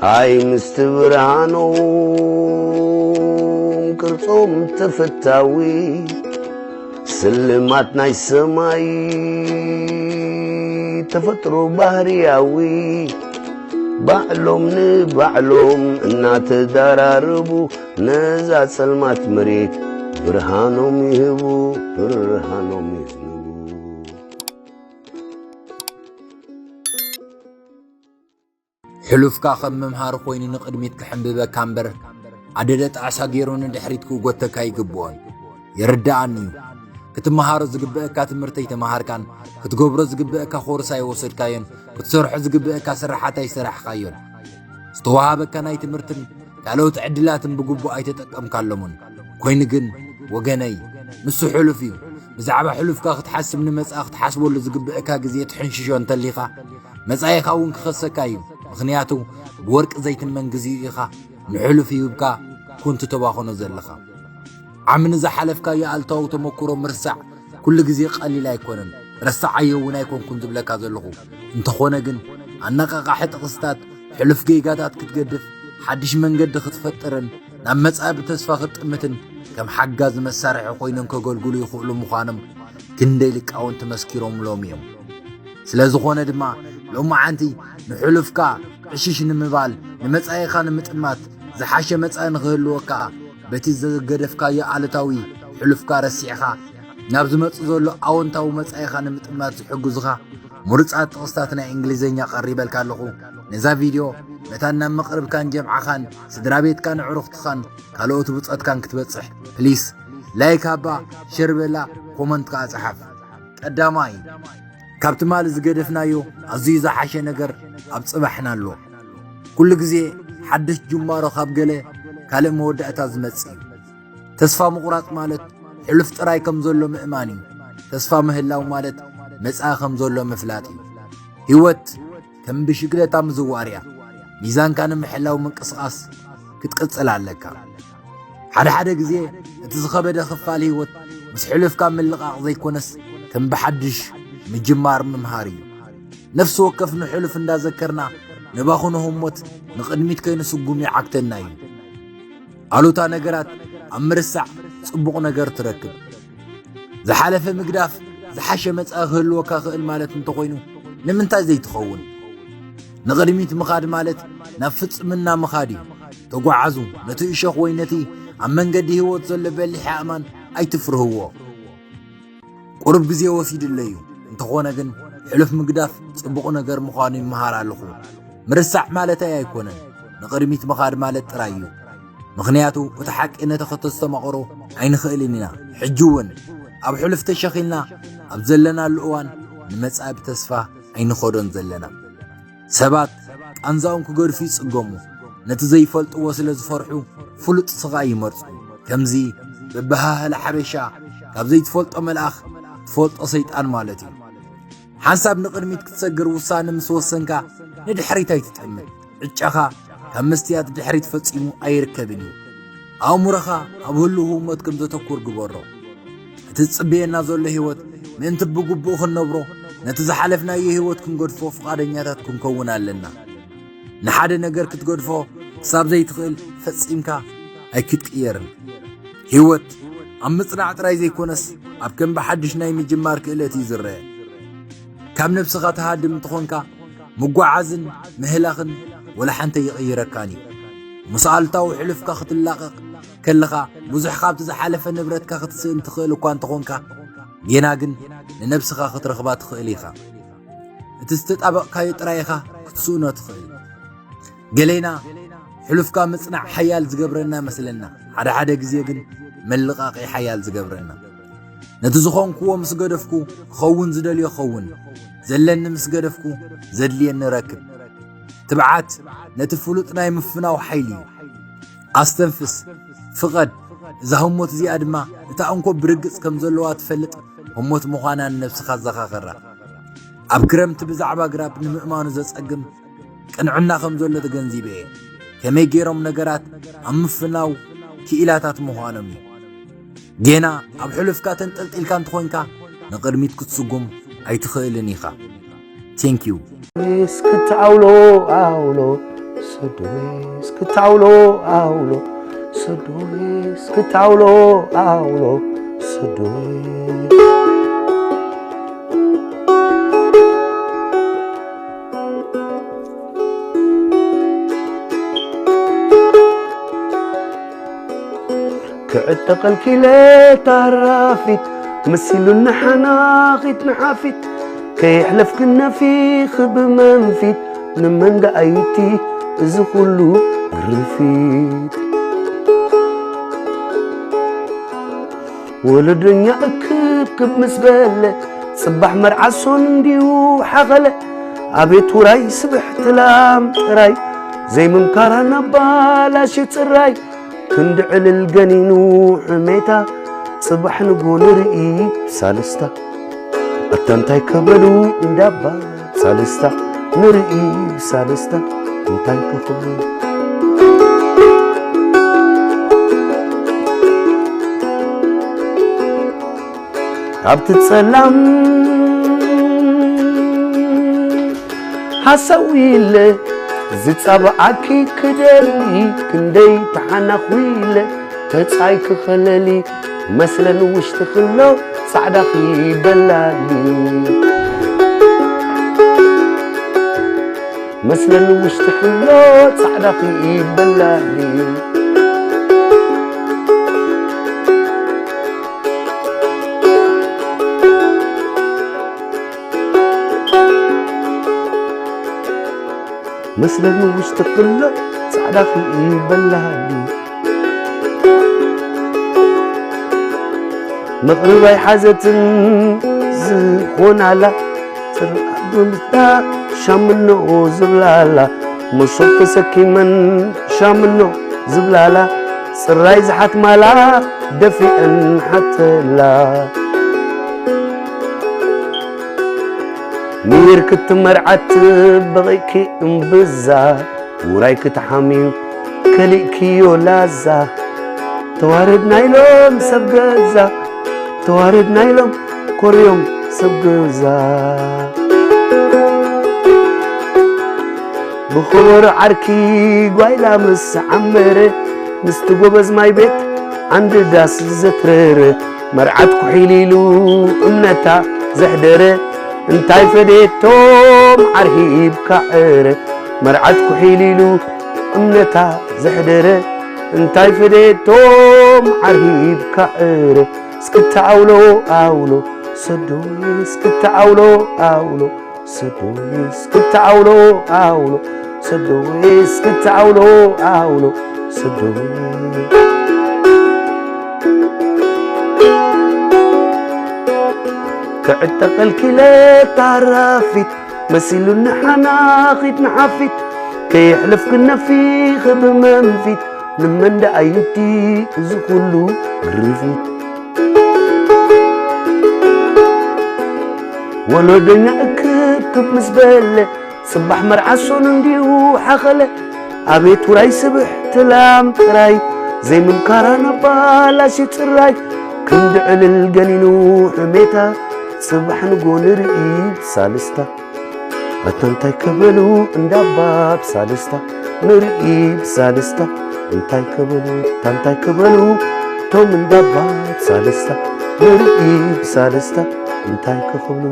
ኣይ ምስቲ ብርሃኖም ቅርጾም ተፈታዊ፣ ስልማት ናይ ሰማይ ተፈጥሮ ባህርያዊ፣ ባዕሎም ንባዕሎም እናተዳራረቡ፣ ነዛ ጸልማት መሬት ብርሃኖም ይህቡ፣ ብርሃኖም ይህቡ። ሕሉፍካ ከም መምሃሪ ኮይኑ ንቕድሚት ክሕምብበካ እምበር ኣደደ ጣዕሳ ገይሩ ንድሕሪት ክጎተካ ኣይግብኦን። ይርድኣኒ እዩ። ክትመሃሮ ዝግብእካ ትምህርቲ ኣይተመሃርካን ክትገብሮ ዝግብእካ ኮርስ ኣይወሰድካዮን ክትሰርሖ ዝግብእካ ስራሓት ኣይሰራሕኻዮን። ዝተወሃበካ ናይ ትምህርትን ካልኦት ዕድላትን ብግቡእ ኣይተጠቀምካሎምን። ኮይኑ ግን ወገነይ ንሱ ሕሉፍ እዩ። ብዛዕባ ሕሉፍካ ክትሓስብ ንመጻኢ ክትሓስበሉ ዝግብእካ ግዜ ትሕንሽሾ እንተሊኻ መጻኢኻ እውን ክኸሰካ እዩ። ምኽንያቱ ብወርቂ ዘይትመን ግዜ ኢኻ ንሕሉፍ ይህብካ ኩንቱ ተባኽኖ ዘለኻ። ዓሚ ንዝሓለፍካዮ ኣልታዊ ተመክሮ ምርሳዕ ኩሉ ግዜ ቀሊል ኣይኮነን። ረሳዓዮ እውን ኣይኮንኩን ዝብለካ ዘለኹ። እንተኾነ ግን ኣነቓቓሒ ጥቕስታት ሕሉፍ ጌጋታት ክትገድፍ ሓድሽ መንገዲ ክትፈጥርን ናብ መጻኢ ብተስፋ ክትጥምትን ከም ሓጋዚ መሳርሒ ኮይኖም ከገልግሉ ይኽእሉ ምዃኖም ክንደይ ሊቃውንቲ መስኪሮምሎም እዮም። ስለ ዝኾነ ድማ ሎማዓንቲ ንሕሉፍካ ዕሽሽ ንምባል ንመጻኢኻ ንምጥማት ዝሓሸ መጻኢ ንኽህልወካ በቲ ዘገደፍካዮ ኣሉታዊ ሕሉፍካ ረሲዕኻ ናብ ዝመጽእ ዘሎ ኣወንታዊ መጻኢኻ ንምጥማት ዝሕግዙኻ ምሩጻት ጥቕስታት ናይ እንግሊዝኛ ቀሪበልካ ኣለኹ። ነዛ ቪድዮ መታን ናብ መቕርብካን ጀምዓኻን ስድራ ቤትካን ኣዕሩኽትኻን ካልኦት ብጾትካን ክትበጽሕ ፕሊስ ላይክ ሃባ፣ ሸር በላ፣ ኮመንት ከኣ ጸሓፍ። ቀዳማይ ካብ ትማሊ ዝገደፍናዮ ኣዝዩ ዝሓሸ ነገር ኣብ ጽባሕና ኣሎ። ኩሉ ግዜ ሓድሽ ጅማሮ ካብ ገለ ካልእ መወዳእታ ዝመጽእ እዩ። ተስፋ ምቑራጽ ማለት ሕሉፍ ጥራይ ከም ዘሎ ምእማን እዩ። ተስፋ ምህላው ማለት መጻኢ ከም ዘሎ ምፍላጥ እዩ። ህይወት ከም ብሽግለታ ምዝዋር እያ። ሚዛንካ ንምሕላው ምንቅስቓስ ክትቅጽል ኣለካ። ሓደ ሓደ ግዜ እቲ ዝኸበደ ክፋል ህይወት ምስ ሕሉፍካ ምልቓቕ ዘይኮነስ ከም ብሓድሽ ምጅማር ምምሃር እዩ። ነፍሲ ወከፍ ንሕሉፍ እንዳዘከርና ንባኹኖ ህሞት ንቕድሚት ከይንስጉም ይዓግተና እዩ። ኣሉታ ነገራት ኣብ ምርሳዕ ጽቡቕ ነገር ትረክብ። ዝሓለፈ ምግዳፍ ዝሓሸ መጻኢ ክህልወካ ክእል ማለት እንተኾይኑ ንምንታይ ዘይትኸውን? ንቕድሚት ምኻድ ማለት ናብ ፍጽምና ምኻድ እዩ። ተጓዓዙ፣ ነቲ እሾኽ ወይ ነቲ ኣብ መንገዲ ህይወት ዘሎ በሊሕ ኣእማን ኣይትፍርህዎ። ቁሩብ ግዜ ወሲድለይ እዩ። እንተኾነ ግን ሕሉፍ ምግዳፍ ጽቡቕ ነገር ምዃኑ ይመሃር ኣለኹ። ምርሳዕ ማለተይ ኣይኮነን። ንቕድሚት ምኻድ ማለት ጥራይ እዩ። ምኽንያቱ እቲ ሓቂ ነቲ ከተስተማቕሮ ኣይንኽእልን ኢና። ሕጂ እውን ኣብ ሕሉፍ ተሸኺልና ኣብ ዘለናሉ እዋን ንመጻኢ ብተስፋ ኣይንኸዶን ዘለና። ሰባት ቃንዛኦም ክገድፉ ይጽገሙ። ነቲ ዘይፈልጥዎ ስለ ዝፈርሑ ፍሉጥ ስቓይ ይመርጹ። ከምዚ በብሃህላ ሓበሻ ካብ ዘይትፈልጦ መልኣኽ ትፈልጦ ሰይጣን ማለት እዩ። ሓንሳብ ንቕድሚት ክትሰግር ውሳነ ምስ ወሰንካ ንድሕሪት ኣይትጠምት። ዕጫኻ ካብ መስትያት ድሕሪት ፈጺሙ ኣይርከብን እዩ። ኣእምሮኻ ኣብ ህሉው ህሞት ከም ዘተኩር ግበሮ። እቲ ዝጽበየና ዘሎ ህይወት ምእንቲ ብግቡእ ክንነብሮ ነቲ ዝሓለፍናዮ ህይወት ክንገድፎ ፍቓደኛታት ክንከውን ኣለና። ንሓደ ነገር ክትገድፎ ክሳብ ዘይትኽእል ፈጺምካ ኣይክትቅየርን። ህይወት ኣብ ምጽናዕ ጥራይ ዘይኮነስ ኣብ ከም ብሓድሽ ናይ ምጅማር ክእለት እዩ ዝረአ። ካብ ነብስኻ ትሃድም እንተኾንካ ምጓዓዝን ምህላኽን ወላ ሓንቲ ይቕይረካን እዩ። ምስ ኣሉታዊ ሕሉፍካ ክትላቐቕ ከለኻ ብዙሕ ካብቲ ዝሓለፈ ንብረትካ ክትስእን ትኽእል እኳ እንተኾንካ ጌና ግን ንነብስኻ ክትረኽባ ትኽእል ኢኻ። እቲ ዝተጣበቕካዮ ጥራይ ኢኻ ክትስእኖ ትኽእል። ገሌና ሕሉፍካ ምጽናዕ ሓያል ዝገብረና መስለና፣ ሓደ ሓደ ግዜ ግን ምልቓቕ ሓያል ዝገብረና። ነቲ ዝኾንክዎ ምስ ገደፍኩ ክኸውን ዝደልዮ ክኸውን፣ ዘለኒ ምስ ገደፍኩ ዘድልየኒ ረክብ። ትብዓት ነቲ ፍሉጥ ናይ ምፍናው ሓይሊ እዩ። ኣስተንፍስ፣ ፍቐድ። እዛ ህሞት እዚኣ ድማ እታ እንኮ ብርግጽ ከም ዘለዋ ትፈልጥ ህሞት ምዃና ንነብስኻ ኣዘኻኸራ። ኣብ ክረምቲ ብዛዕባ ግራብ ንምእማኑ ዘጸግም ቅንዕና ከም ዘሎ ተገንዚበ እየ። ከመይ ገይሮም ነገራት ኣብ ምፍናው ክኢላታት ምዃኖም እዩ። ጌና ኣብ ሕሉፍካ ተንጠልጢልካ እንተኾንካ ንቕድሚት ክትስጉም ኣይትኽእልን ኢኻ። Thank you። እስክትዓውሎ ዓውሎ ሰዶስ ክታውሎ ኣውሎ፣ ሰዶስ ክታውሎ ኣውሎ፣ ሰዶስ። ክዕጠቐልኪ ኢለ ታራፊት፣ መሲሉኒ ሓናኺት ንሓፊት፣ ከየሕለፍክን ነፊኺ ብመንፊት፣ ንመን ደኣይቲ እዚ ኩሉ ግርፊት? ወለዶኛ እክብክብ ምስ በለ፣ ጽባሕ መርዓ ሶን እንዲዩ ሓኸለ። ኣቤት ውራይ ስብሕቲ ላም ጥራይ፣ ዘይምምካራ ናብ ባላሽ ጽራይ። ክንዲ ዕልል ገኒኑ ሕሜታ፣ ጽባሕ ንጎ ንርኢ ብሳልስታ። ኣታ እንታይ ከበሉ እንዳባ ሳልስታ፣ ንርኢ ብሳልስታ እንታይ ከኽብሉ። ካብቲ ጸላም ሃሰው ኢለ ዝጻብዓኪ ክደሊ፣ ክንደይ ተሓናኹ ኢለ ተጻይ ክኸለሊ፣ መስለን ውሽጢ ክሎ ጻዕዳ ክይበላሊ። መስለን ውሽጢ ክሎ ጻዕዳ ክይበላሊ። መስለኒ ውሽጢ ክሎ ጻዕዳ ክይበላሊ። መቕርብ ኣይሓዘትን ዝኾናላ፣ ጽርዓት ብምታ ሻምኖ ዝብላላ፣ መሶብ ተሰኪመን ሻምኖ ዝብላላ፣ ጽራይ ዝሓትማላ ደፊአን ሓተላ። ሚር ክትመርዓት በቒዕኪ እምብዛ፣ ውራይ ክትሓምዩ ከሊእክዮ ላዛ። ተዋረድና ኢሎም ሰብ ገዛ፣ ተዋረድና ኢሎም ኮርዮም ሰብ ገዛ። ብኸበሮ ዓርኪ ጓይላ ምስ ዓመረ፣ ምስቲ ጎበዝ ማይ ቤት ዓንዲ ዳስ ዘትረረ፣ መርዓት ኩሒል ኢሉ እምነታ ዘሕደረ፣ እንታይ ፈደየቶ መዓር ሂብካ ዕረ። መርዓት ኩሒል ኢሉ እምነታ ዘሕደረ፣ እንታይ ፈደየቶ መዓር ሂብካ ዕረ። እስክታ ኣውሎ ኣውሎ ሰዶይ፣ እስክታ ኣውሎ ኣውሎ ሰዶይ፣ እስክታ ኣውሎ ኣውሎ ሰዶይ፣ እስክታ ኣውሎ ኣውሎ ሰዶይ። ክዕጠቐልኪ ኢለ ታራፊት፣ መሲሉኒ ሓናኺት ንሓፊት፣ ከየሕለፍክን ነፊኺ ብመንፊት፣ ንመን ደኣ ይብቲ እዚ ኩሉ ግርፊት? ወለዶኛ እክብክብ ምስ በለ፣ ጽባሕ መርዓ ሶን እንዲዩ ሓኸለ። ኣቤት ውራይ ስብሕቲ ላም ጥራይ፣ ዘይምምካራ ናብ ባላሽ ጽራይ። ክንዲ ዕልል ገኒኑ ሕሜታ፣ ጽባሕ ንጎ ንርኢ ብሳልስታ። ኣታ እንታይ ከበሉ እንዳባ ብሳልስታ፣ ንርኢ ብሳልስታ። እንታይ ከበሉ፣ ኣታ እንታይ ከበሉ እቶም እንዳባ ብሳልስታ፣ ንርኢ ብሳልስታ እንታይ ከኽብሉ።